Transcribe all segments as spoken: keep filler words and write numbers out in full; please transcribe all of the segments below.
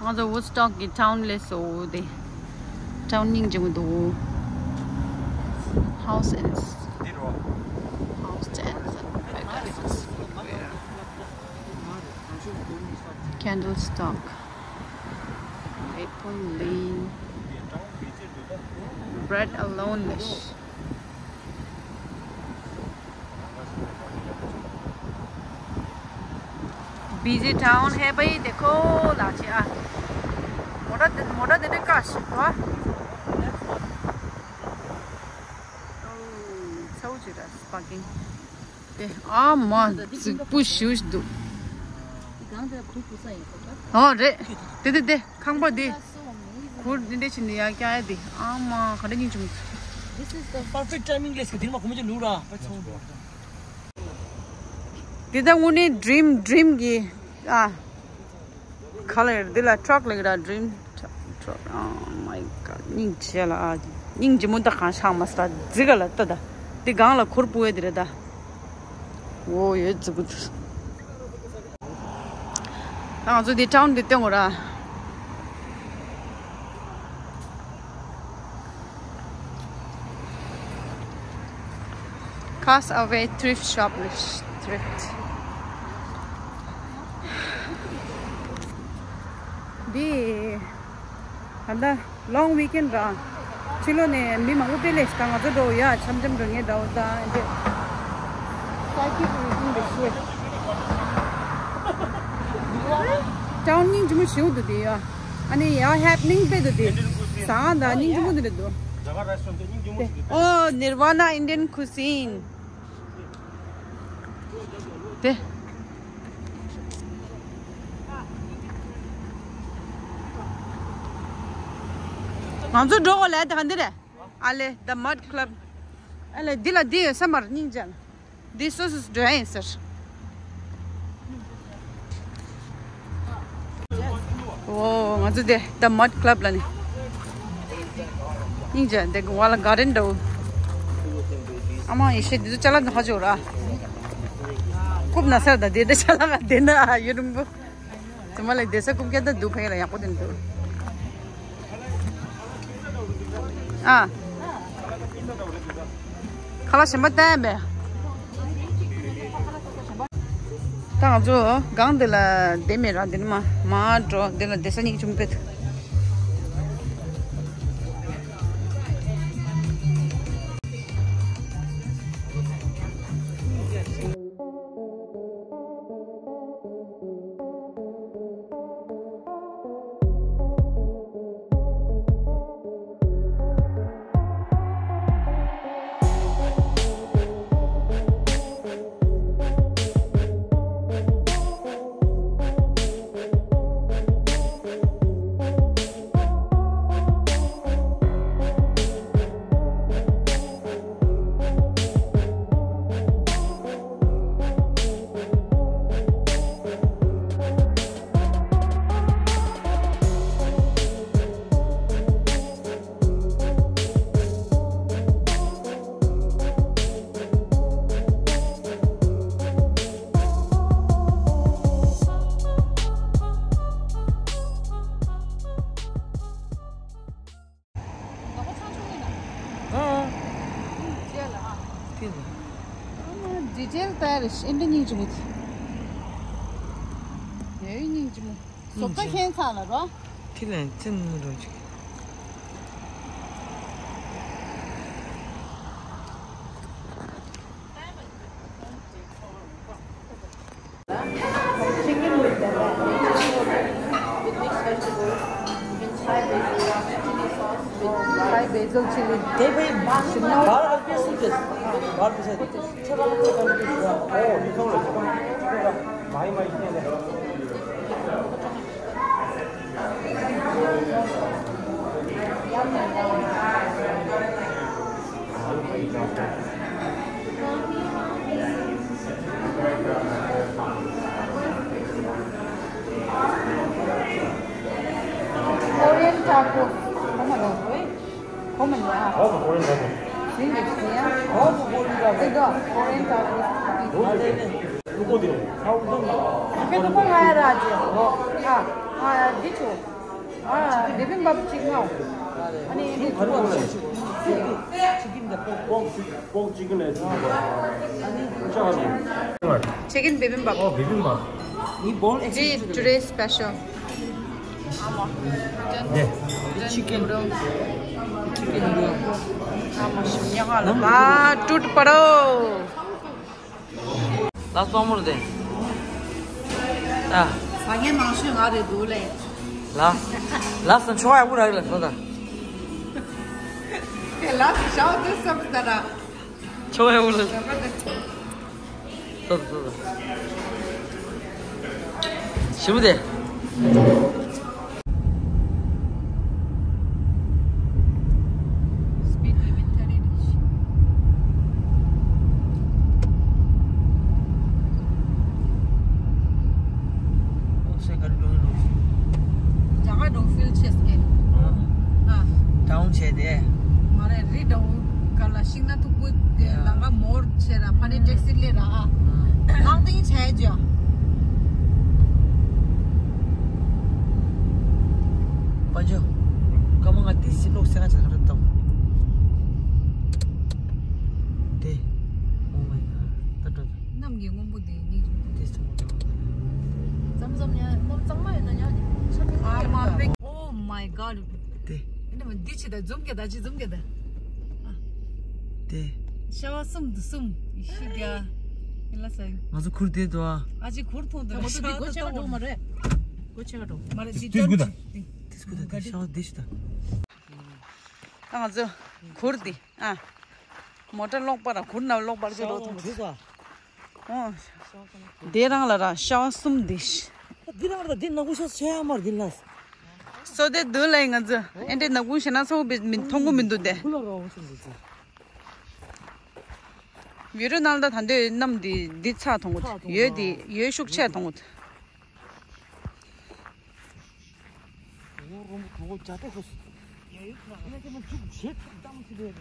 ང་ཚོ་Woodstock གི་town སླེབས་སོང་། དེ་town སྙིང་རྗེ་མོ་འདུག House and house stands and candlestock, maple leaf, bread alone. Busy town है भाई, देखो लाची आ। मोटा दिन, मोटा दिन का शिकवा। छौ जिरा parking। ते आ म जिकपु शुश दु। हाँ रे, दे दे दे, खांबा दे। खुर निंदे छिंदे या क्या है दे। आ म खड़े नहीं चुम। This is the perfect timing. Let's get him a comedy lura. Dida ngune dream, dream gi, ah, color, dila truck like da dream truck, truck. Oh my God, ཉིང་ཆེ་ལ་ཨ། ཉིང་ཇི་མུ་ད་གང་ཤང་མ་སྲ་ཛི་ག་ལ་ཏ་ད། དེ་གང་ལ་ཁུར་པུ་ཨེ་དེ་རེད་ད། འོ་ཡོད་ཛི་གུ་ད། ང་ཚོ་དེ་town དེ་སྟོན་གོ་ར། Cast Away Thrift Shop. Thrift. འདི་ད་ལྟ་long weekend ར། ཕྱི་ལོགས་ནས་མི་མང་པོ་དཔེ་ལེགས་ཤིག་ད། ང་ཚོ་འགྲོ་ཡ་འཆམ་འཆམ་འགྲོ་ངེས་འདྲ་བོ་ད་འདི། Psychic reading the shit. Town སྙིང་རྗེ་མོ་ཞེ་པོ་འདུག་དེ་ཡ། ཨ་ནི་ཡ་happening དཔེ་འདུག་དེ། ཟ་ཁང་དང་སྙིང་རྗེ་མོ་དེ་འདྲ་འདུག Oh, Nirvana Indian Cuisine. དེ། ང་ཚོ་འགྲོ་གོ་ལ་དེ་ག་འདི་རེད། ཨ་ལེ། The Mud Club. ཨ་ལེ། འདི་ལ་འདི་ཡོད་ས་མར་སྙིང་རྗེ་ལ། འདི་སོ་སོ་འགྲོ་ཡ་ཡིན་ཟེར། འོ། ང་ཚོ་དེ་The Mud Club ལ་ནི། སྙིང་རྗེ། དེ་གི་བ་ལ་garden འདྲ་བོ། ཨ་མ་ཡེ་ཤེས་འདི་ཚོ་ཅ་ལག་འདི་ཧ་ཅོ་ར། རྐུབ་ན་སར་ད་དེ་འདྲ་ཅ་ལག་དེ་ན་ཡུན་རིང་པོ། དུ་མ་ལ་བསྡད་ས་རྐུབ་བཀྱག་ད་འདུག་ཕ་གི་ལ་ཡག་པོ་དེ་འདུག་ཨ། ཁ་ལག་གཞན་པ་བསྟན་པས། ད་ང་ཚོ་སྒང་འདི་ལ་བསྡད་མེད་ར། འདི་ནི་མ་མ་འགྲོ། འདི་ལ་བསྡད་ས་སྙིང་རྗེ་མོ་དཔེ་འདུག་ཨ། ཨ། ཨ་མ་ཌི་ཊེལ་ལྟ་ཡ་རེད། ཨེ་འདྲ་སྙིང་རྗེ་མོ་དེ། ཡ་ཡི་སྙིང་རྗེ་མོ། བཟོ་ལྟ་མཁན་ཚང་ལ་རོ། དེ་ལ་རྩེ་མོ་རོ་ཅིག Chicken with the with mixed vegetables, Thai basil, chili sauce with Thai basil chili. They pay बाहर हल्के सूचस बाहर के साथ छोटा मोटा करके ओ लिखो लो माई माई के Korean tacos. Come on, come on, yeah. All the Korean tacos. English, yeah. All the Korean tacos. They got Korean tacos. Those are good. Look at them. How good. ཁྱོད་ཚོ་ཁོ་ང་ཡ་ར་ཅེ། ཨ་ཨ་འདི་ཆུ། ཨ་བི་བི་མ་བབ་ཅིག་ང་། ཨ་ནི་འདི་ཆུ། ཅི་ཀིན་ད་པོག་པོག་ཅི་པོག་ཅི་ཀིན་ལས་ཅི་ཀིན་པ། ཅི་ཀིན་བི་བི་མ་བབ། ཨོ་བི་བི་མ་བབ། ནི་བོལ་ཨེག་ཅི་ཊུ་ཌེ་སི་པེ་ཤལ། ཨ་མ། ཅན་ཅི་ཀིན་ནུ་ཌལ། ཅི་ཀིན་ནུ་ཌལ། ཨ་མ་ཤི་ཉ་ཧ་ལ་ལ་ཏུད་པ་རོ། ལ་སོང་མོར་དེ། ཨ། ཟ་མཁན་མང་ཤོས་ང་རེད་འདུག་ལེ། ལ། ལ་སོང་ཆོག་ཡག་པོ་རག་ལ་སོང་ད། དེ་ལ་ཞའོ་དེ་སམ་ད་ར། ཆོག་ཡག་པོ་ལ། སོང་ད་སོང་ད། ཞི་མོ་དེ། Speed limit thirty. ཨོ་སེ་ག་འགྲོ་འགྲོ། ཇ་ག་འགྲོ་ཕིལ་ཆེས་ཀེ། ཨ། ཨ། ཌའུན་བྱས་ཏེ། མ་རེད་རི་ཌའུན་ག་ལ་ཤིང་ནགས་མཐུག་པོ་དེ་ཡ། ལམ་ཁ་མོར་བྱས་ར་ཕ་ནི་ཊེག་སི་ལས་ར། ཨ། ནང་དེ་ཡིན་བྱས་ཇ། པ་ཇོ། ཀ་མ་ང་ཏི་སི་ལོག་སེ་ག་ཆ་ག་ར་ཏོ། དེ། Oh my god. ད་འགྲོ། གནམ་གྱི་སྔོན་པོ་དེ་སྙིང་རྗེ། དེ་སེ་མོ་ཏོ། ཙམ་ཙམ་ཉ་གནམ་གཙང་མ་ཡོད་ན་ཉ་ཆ་པེ་ཨ་མ་པེ། Oh my god. དེ། ཨེ་ནི་མ་འདི་ཆེ་ད་འཛུམ་སྐྱེ་ད་ཅི་འཛུམ་སྐྱེ་ད། ཨ། དེ། ཤ་བ་གསུམ་དུ་གསུམ། ཤི་རྒྱ། ཨེ་ལ་སའི། ང་ཚོ་ཁུར་དེ་དོ་ཨ། ཨ་ཅི་ཁུར་ཐོང་དེ་མ་ཚོ་འདི་སྒོ་ཆེ་ག་འགྲོ་མ་རེད། སྒོ་ཆེ་ག་འགྲོ་མ་རེད། ཅི་དུས་དགུ་ད། དེ་སྒོ་ད་དེ་ཤ་བ་དེ་ཤི་ད། ད་ང་ཚོ་ཁུར་དེ་ཨ། མོ་ཊ་གློག་པར་ཁུར་ན་གློག་པར་ཅི་རོ་ཐོང་དེ། ཨོ། དེ་རང་ལ་ར་ཤ་བ་གསུམ་འདི། འདི་རང་ལ་འདི་ནག་པོ་ཤ་ཆེ་ཡ་མར་འདི་ལ། སོ་དེ་འདུག་ལ་ཡིན་ང་ཚོ་ཨེ་འདྲའི་ནག་པོ་ཤ་ན་ཚོགས་པའི་མི་མཐོང་གི་མི་འདུག་དེ། ཁུ་ལ་ར་འོ་ཤིན་འདུག་ཚེ། ཡོད་རེད་ནང་ལ་ད་འདོད་གནམ་འདི་འདི་ཚ་མཐོང་གི་ཡོད་དེ་ཡོད་ཤུགས་ཆེ་མཐོང་གི། ཡོད་རོང་གོ་ཇ་ཏེ་ཧོ་སི། ཡ་ཡོད་ཁ་ཡ་ཁ་མ་ཅུག་ཇེ་ཐུབ་དམ་ཐུབ་རེད།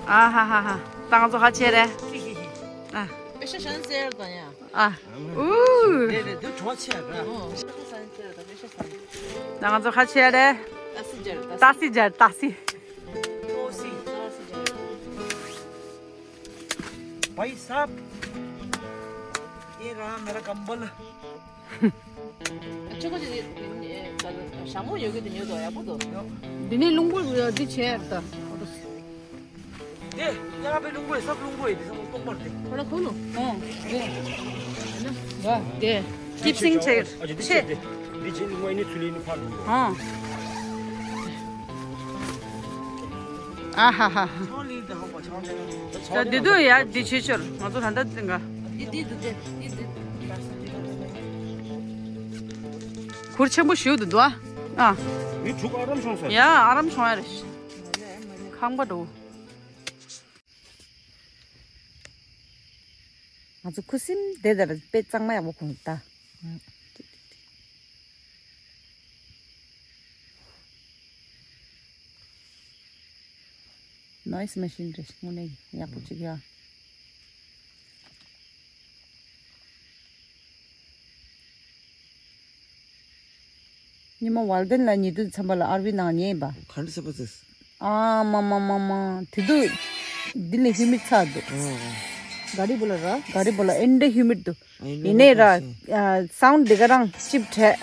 ཨ་ཧ་ཧ་ཧ། ད་ང་ཚོ་ཧ་ཆེ་རེད། ཨ། པེ་ཤ་ཤན་སེར་དང་ཡ། ཨ། ཨུ། རེད་རེད་འདི་གྲོ་ཆེ་ར། ཨོ། པེ་ཤ་ཤན་སེར་དང་པེ་ཤ་ཤན། ད་ང་ཚོ་ཧ་ཆེ་རེད། ཏ་སི་ཇར་ཏ་སི། ཏ་སི་ཇར་ཏ་སི། ཏོ་སི། ཏ་སི་ཇར། བྷའི་སཱབ། ཡེ་ར་མེ་ར་ཀམ་བལ། ཨ་ཅོ་ཁོ་ཅི་ཞྭ་མོ་ཡོད་གི་དེ་ཉོ་དོ་ཡག་པོ་འདུག་འདི་ནས་རླུང་བུ་འདི་བྱས་ད། དེ་ཡ་པའི་རླུང་བུ་སབ་རླུང་བུ་ཡི་དེ་སབ་རླུང་བུ་དེ། ཁོ་ལ་ཁོ་ལོ། ཨོ། དེ། དེ། ཀིབ་སིང་ཆེ། ཆེ། འདི་ཆེ་ནི་ངོ་ནི་ཚུལ་ནི་ཕར་འགྲོ། ཨོ། ཨ་ཧ་ཧ་ཧ། ད་འདི་དུ་ཡ་འདི་ཆེ་ཆེར་ང་ཚོ་ད་ལྟ་འཛིན་ག་འདི་འདི་འདི་འདི་འདི། གུར་ཆེན་པོ་ཞིག་འདུག་ཨ། ཨ། མི་དྲུག་ཨ་རམ་བྱུང་ཟེར། ཡ་ཨ་རམ་བྱུང་ཡ་རེད། ཁང་པ་འགྲོ། ང་ཚོ་ཁུ་སིམ་བསྡད་དེ་ར་དཔེ་གཙང་མ་ཡག་པོ་ཁུངས་ད། ནོའིས་མེ་ཤིན་རེད་དངོས་གནས་ཡག་པོ་ཅིག་ཡ། ཉི་མ་ཝལ་ཌན་ལ་ཉེ་དུས་ཚན་པ་ལ་ཨར་ཝི་ནང་ཉེ་ཡིན་པ། ག་འདྲ་བྱེད་པ་ཟེར། ཨ་མ་མ་མ་མ། དེ་དུས་ འདི་ལས་ཧིའུ་མིཌ་ཚ་འདུག་ག་རི་བུ་ལ་ར། ག་རི་བུ་ལ་ཨེ་འདྲ་ཧིའུ་མིཌ་འདུག་ཡིན་ནའི་ར། སའུན་ཌི་དེ་ག་རང་ཅིབ་བྲལ།